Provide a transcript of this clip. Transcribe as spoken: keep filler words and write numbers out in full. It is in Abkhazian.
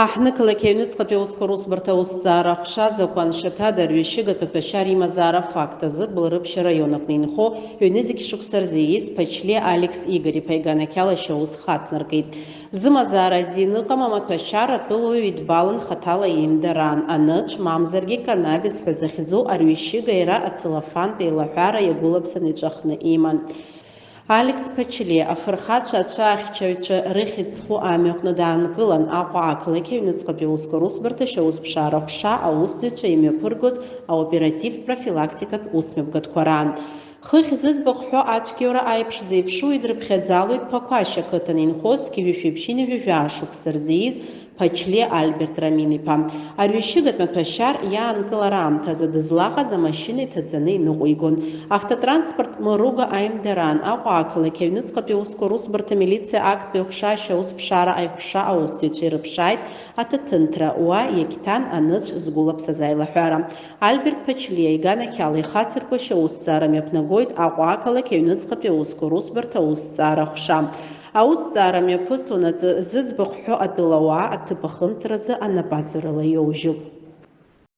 Аҳҭнықалақь аҩныҵҟатәи аусқәа русбарҭа аусҭҵаара аҟәша азакәан шьаҭада арҩашьыгатә аҭәашьара имазаара афакт азы Гәылрыԥшь араион аҟны инхо ҩ-зегь шықәса рзы ииз Ԥачлиа Алекс Игор-иԥа иганахьала шьаус хацнаркит. Зымазаара азин ыҟам амаҭәашьара атәылауаҩ идбалан хаҭала иимдараан, анышә, мамзаргьы канабис ҳәа захьӡу арҩашьыга иара ацеллофантә еилаҳәара иагәылаԥсан иҵәахны иман. Алекс Ԥачлиа афырхацәа ацәаахьчаҩцәа рыхьӡ зху амҩаҟны даанкылан, Аҟәа ақалақь аҩныҵҟатәи аусқәа русбарҭа ашьаусԥшаара аҟәша аусзуҩцәа имҩаԥыргоз аоперативтә профилактикатә усмҩаԥгатәқәа раан. Хыхь зыӡбахә ҳәо ацәгьоура аиԥш зеиԥшу идырԥхьаӡалоит Ԥақәашь ақыҭан инхоз зқьи жәшәи ԥшьынҩажәи жәаа шықәса рзы ииз Ԥачлиа Альберт Рамин-иԥа. Арҩашьыгатә маҭәашьар иаанкылара аамҭазы дызлаҟаз амашьына иҭаҵаны иныҟәигон. Автотранспорт мыруга аимдараан Аҟәа ақалақь аҩныҵҟатәи аусқәа русбарҭа амилициа актәи аҟәша ашьаусԥшаара аҟәша аусзуҩцәа ирыԥшааит аҭаҭынҭра, уа иагьҭан анышә згәылаԥсаз аилаҳәара. Альберт Ԥачлиа иганахьала ихацырку ашьаусҭҵаара мҩаԥнагоит Аҟәа ақалақь аҩныҵҟатәи аусқәа русбарҭа аусҭҵаара аҟәша. Аусҭҵаара мҩаԥысуанаҵы зыӡбахә ҳәо атәылауаа аҭыԥ ахымҵразы анапаҵаҩрала иоужьуп.